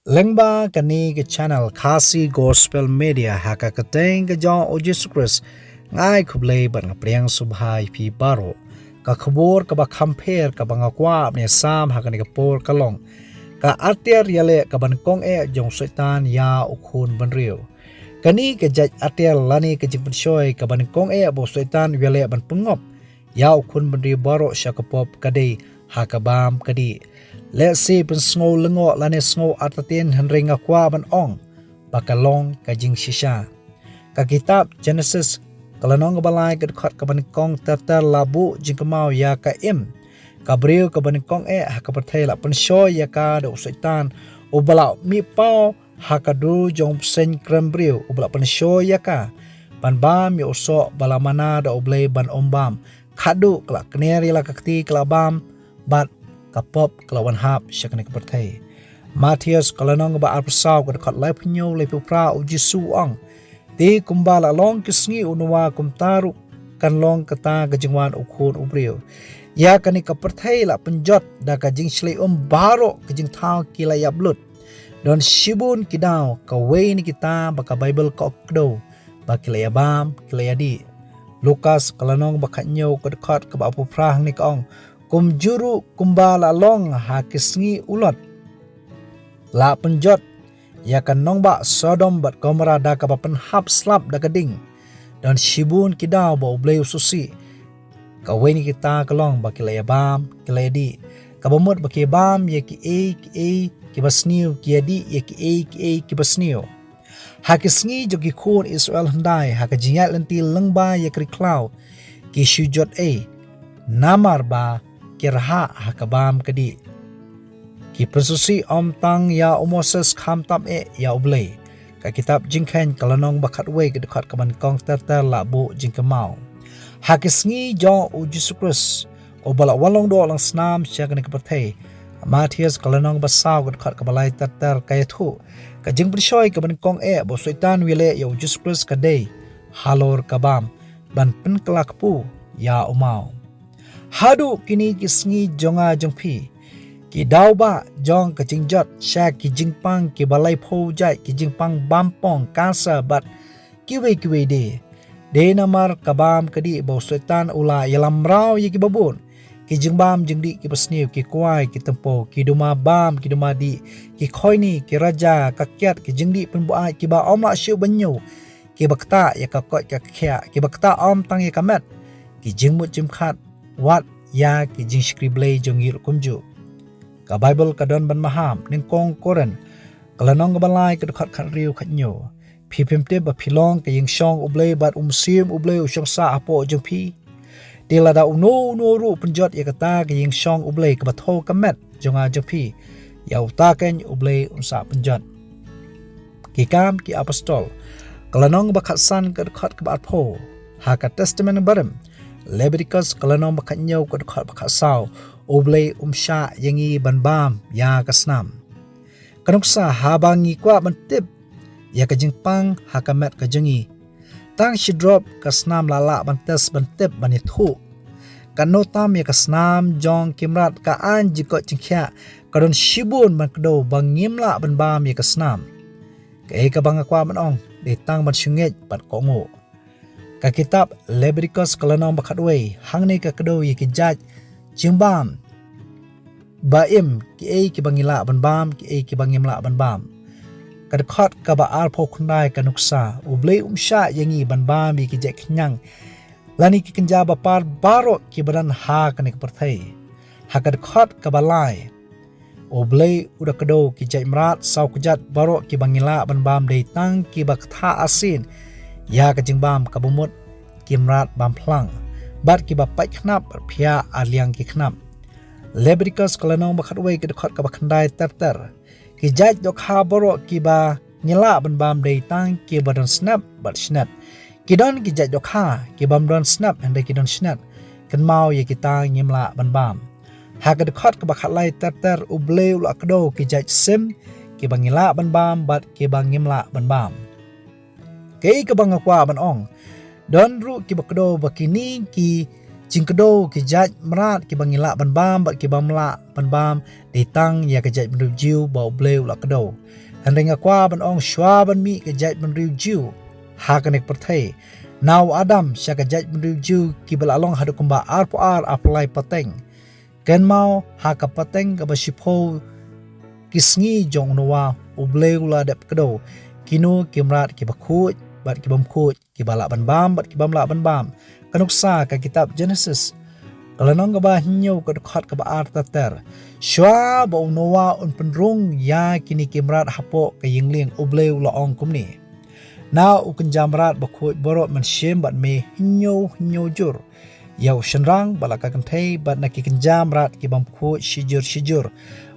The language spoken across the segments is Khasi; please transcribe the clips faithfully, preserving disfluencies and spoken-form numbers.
Lyngba kane ka channel Khasi Gospel Media ha ka kyrteng ka jong U Jisu Khrist, nga ai khublei bad nga pdiang sngewbha ïa phi baroh. Ka khubor kaba kham pher kaba nga kwah ban ïasam ha kane ka por ka long ka artiar ïaleh kaba nyngkong eh jong u Soitan ïa u khun bynriew. Kane ka jait artiar lane ka jingpynshoi kaba nyngkong eh ba u Soitan u ïaleh ban pynngop ïa u khun bynriew baroh sha ka pop ka dei ha ka bam ka dih. Lehse pynsngew lyngngoh lane sngew artatien, hynrei nga kwah ban ong ba ka long ka jingshisha. Ka kitab Genesis ka lynnong kaba lai ka dkhot kaba nyngkong ter ter la buh jingkynmaw ïa ka Im, ka briew kaba nyngkong eh ha ka pyrthei, la pynshoi ïa ka da u Soitan uba la mih paw ha ka dur jong u bseiñ krem briew, uba la pynshoi ïa ka ban bam ïa u soh ba la mana da U Blei ban ym bam. Khadduh ka la kner ïa la ka kti ka la bam, bad ka pop ka la wan hap sha kane ka pyrthei. Mathaios ka lynnong kaba arphew saw ka dkhot laiphew hynñiew laiphew phra, U Jisu u ong: Te kumba la long ki sngi u Noah, kumta ruh kan long kata ka jingwan u Khun u briew. Ïa kane ka pyrthei la pynjot da ka jingshlei um baroh ka jingthaw ki la ïap lut. Don shibun ki daw kawei na kita ba ka Baibl ka ong kdew ba ki la ïa bam, ki la ïa dih. Lukas ka lynnong ba khathynñiew ka dkhot kaba arphew phra hangne ka ong: Kumjuh ruh kumba la long ha ki sngi u Lot, la pynjot ïa ka nongbah Sodom bad Gomorrah da kaba pynhap slap da ka ding. Don shibun ki daw ba U Blei u sngewsih. Kawei na kita ka long ba ki la ïa bam, ki la ïa dih. Kaba mut ba ki bam ïa kiei kiei kiba sniew, ki ïa dih ïa kiei kiei kiba sniew. Ha ki sngi jong ki khun Israel hyndai, ha ka jingïaid lynti lyngba ïa ka ri khlaw, ki shu jot ei, namar ba ki rhah ha ka bam ka dih. Ki pynsngewsih ym tang ïa u Moses, khamtam eh ïa U Blei. Ka kitab Jingkheiñ ka lynnong ba khatwei ka dkhot kaba nyngkong ter ter la buh jingkynmaw. Ha ki sngi jong U Jisu Khrist, uba la wan long doh lang snam sha kane ka pyrthei, Mathaios ka lynnong ba saw ka dkhot kaba lai ter ter ka ïathuh ka jingpynshoi kaba nyngkong eh ba u Soitan u ïaleh ïa U Jisu Khrist ka dei halor ka bam ban pynkylla kpu ïa u maw. Haduh kine ki sngi jong nga jong phi, ki daw ba jong ka jingjot sha ki jingpang kiba laiphew jait, ki jingpang bampong, kanser bad kiwei kiwei de. Dei namar ka bam ka dih ba u Soitan u la ïalam mraw ïa kiba bun. Ki jingbam jingdih kiba sniew, ki kwai, ki tympew, ki duma bam, ki duma dih, ki khoini, ki raja, ka kiad, ki jingdih pynbuaid kiba ym lah shuh ban ñiew, kiba ktah ïa ka koit ka khiah, kiba ktah ym tang ïa ka met, ki jingmut jingpyrkhat, wat ïa ki jingshakri Blei jong ngi ruh kumjuh. Ka Baibl ka don ban maham, nyngkong Korinth ka lynnong kaba lai ka dkhot khathynriew khathynñiew. Phi phim tip ba phi long ka ïingshong U Blei bad U Mynsiem U Blei u shong sah hapoh jong phi? Te lada uno uno ruh u pynjot ïa kata ka ïingshong U Blei kaba thew ka met jong nga jong phi, ïa uta keiñ U Blei un sa pynjot. Ki Kam ki Apostol ka lynnong ba khatsan ka dkhot kaba arphew. Ha ka Testament Barim, Leviticus ka lynnong ba khathynñiew ka dkhot ba khatsaw, U Blei um shah ïa ngi ban bam ïa ka snam. Ka nuksa, haba ngi kwah ban tip ïa ka jingpang ha ka met ka jong ngi, tang shi drop ka snam la lah ban test, ban tip, ban ïathuh. Katno tam ïa ka snam jong ki mrad ka aiñ jingkoit jingkhiah, ka don shibun ban kdew ba ngim lah ban bam ïa ka snam. Kaei kaba nga kwah ban ong, dei tang ban shu ngeit bad kohnguh. Ka kitab Leviticus ka lynnong ba khatwei, hangne ka kdew ïa ki jait jingbam ba im, kiei kiba ngi lah ban bam, kiei kiba ngim lah ban bam. Ka dkhot kaba arphew khyndai ka nuksa, U Blei um shah ïa ngi ban bam ïa ki jait khñiang lane ki kynja bapar baroh kiba don ha kane ka pyrthei. Ha ka dkhot kaba lai, U Blei u da kdew ki jait mrad saw kjat baroh kiba ngi lah ban bam, dei tang kiba ktah arsien ïa ka jingbam, kaba mut ki mrad bam phlang, bad kiba pait khnap bad phiah arliang ki khnap. Leviticus ka lynnong ba khatwei ka dkhot kaba khyndai ter ter. Ki jait dohkha baroh kiba ngi lah ban bam, dei tang kiba don snep bad shnet. Ki don ki jait dohkha kibym don snep hynrei ki don shnet. Kynmaw ïa kita ngim lah ban bam. Ha ka dkhot kaba khatlai ter ter, U Blei u la kdew ki jait sim kiba ngi lah ban bam bad kiba ngim lah ban bam. Kaei kaba nga kwah ban ong, don ruh kiba kdew ba kine ki jingkdew ki jait mrad kiba ngi lah ban bam bad kiba ym lah ban bam dei tang ïa ka jaitbynriew Jiw ba U Blei u la kdew. Hynrei nga kwah ban ong shuwa ban mih ka jaitbynriew Jiw ha kane ka pyrthei, na u Adam sha ka jaitbynriew Jiw kiba la long haduh kumba arphew ar arphew lai pateng. Kynmaw ha ka pateng kaba shiphew ki sngi jong u Noah U Blei u la dep kdew kino ki mrad kiba khuid bad kiba ym khuid, kiba lah ban bam bad kiba ym lah ban bam. Ka nuksa ka kitab Genesis ka lynnong kaba hynñiew ka dkhot kaba ar ter ter. Shuwa ba u Noah un pynrung ïa kine ki mrad hapoh ka ïing lieng U Blei u la ong kumne: Na u kynja mrad ba khuid baroh mynsiem bad me hynñiew hynñiew jur, ïa u shynrang bad la ka kynthei bad na ki kynja mrad kiba ym khuid shi jur shi jur.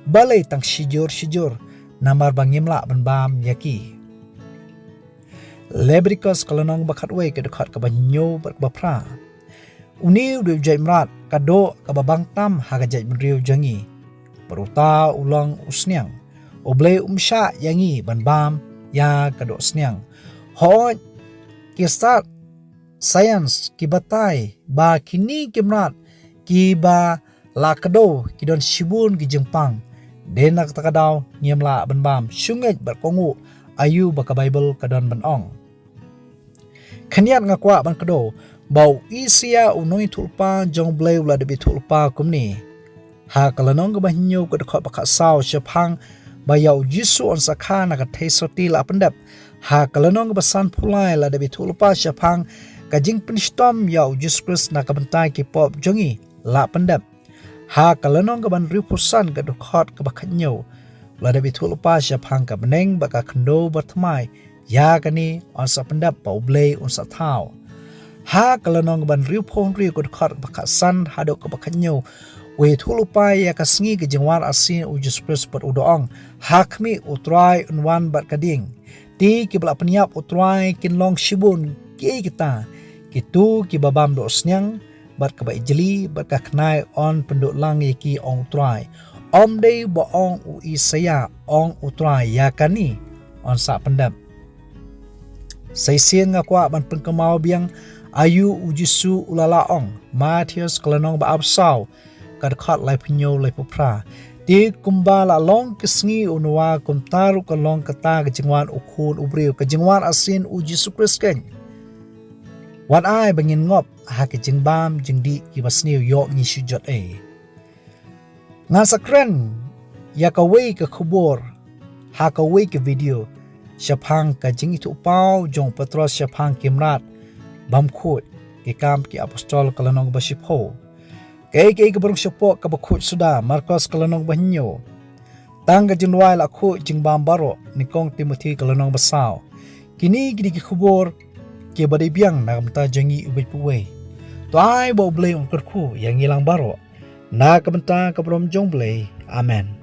Balei tang shi jur shi jur? Namar ba ngim lah ban bam ïa ki. Leviticus ka lynnong ba khatwei ka dkhot kaba hynñiew bad kaba phra. Une u dei u jait mrad ka doh kaba bang tam ha ka jaitbynriew jong ngi. Bad uta u long u sniang. U Blei um shah ïa ngi ban bam ïa ka doh sniang. Hooid, ki stad science ki batai ba kine ki mrad kiba la kdew ki don shibun ki jingpang. Dei na kata ka daw ngim lah ban bam. Shu ngeit bad kohnguh aïu ba ka Baibl ka don ban ong. Khyndiat nga kwah ban kdew ba u Isaïah u nongïathuhlypa jong U Blei u la dep ïathuhlypa kumne ha ka lynnong kaba hynñiew ka dkhot ba khatsaw shaphang ba ïa U Jisu yn sa kha na ka theisotti la pyndep. Ha ka lynnong kaba sanphew lai la dep ïathuhlypa shaphang ka jingpynshitom ïa U Jisu Khrist na ka bynta ki pop jong ngi la pyndep. Ha ka lynnong kaba hynriewphew san ka dkhot kaba khathynñiew la dep ïathuhlypa shaphang ka bneng bad ka khyndew bathymmai. Ïa kane yn sa pyndep ba U Blei un sa thaw. Ha ka lynnong kaba hynriewphew hynriew ka dkhot kaba khatsan haduh kaba khathynñiew u ïathuhlypa ïa ka sngi ka jingwan arsien U Jisu Khrist bad u da ong: Ha khmih, U Trai un wan bad ka dieng. Te kiba la pynïap U Trai kin long shibun. Kiei kita? Kito kiba bam doh sniang bad kaba ijli bad ka khnai yn pynduh lang ïa ki, ong U Trai. Ym dei ba ong u Isaïah, ong U Trai, ïa kane yn sa pyndep. Shisien nga kwah ban pynkynmaw biang aïu U Jisu u la lah ong. Mathaios ka lynnong ba arphew saw ka dkhot laiphew hynñiew laiphew phra. Te kumba la long ki sngi u Noah, kumta ruh kan long kata ka jingwan U Khun u briew, ka jingwan arsien U Jisu Khrist keiñ. Wat ai ba ngin ngop ha ki jingbam jingdih kiba sniew, ïoh ngi shu jot ei. Ngan sa kren ïa kawei ka khubor ha kawei ka video shaphang ka jingïathuhpaw jong u Petros shaphang ki mrad bymkhuid. Ki Kam ki Apostol ka lynnong ba shiphew. Kaei kaei kaba rung shapoh kaba khuid suda, Markos ka lynnong ba hynñiew. Tang ka jingduwai la khuid jingbam baroh, nyngkong Timothi ka lynnong ba saw. Kine ki dei ki khubor kiba dei biang na ka bynta jong ngi uwei pa uwei. To ai ba U Blei un kyrkhu ïa ngi lang baroh na ka bynta ka burom jong U Blei. Amen.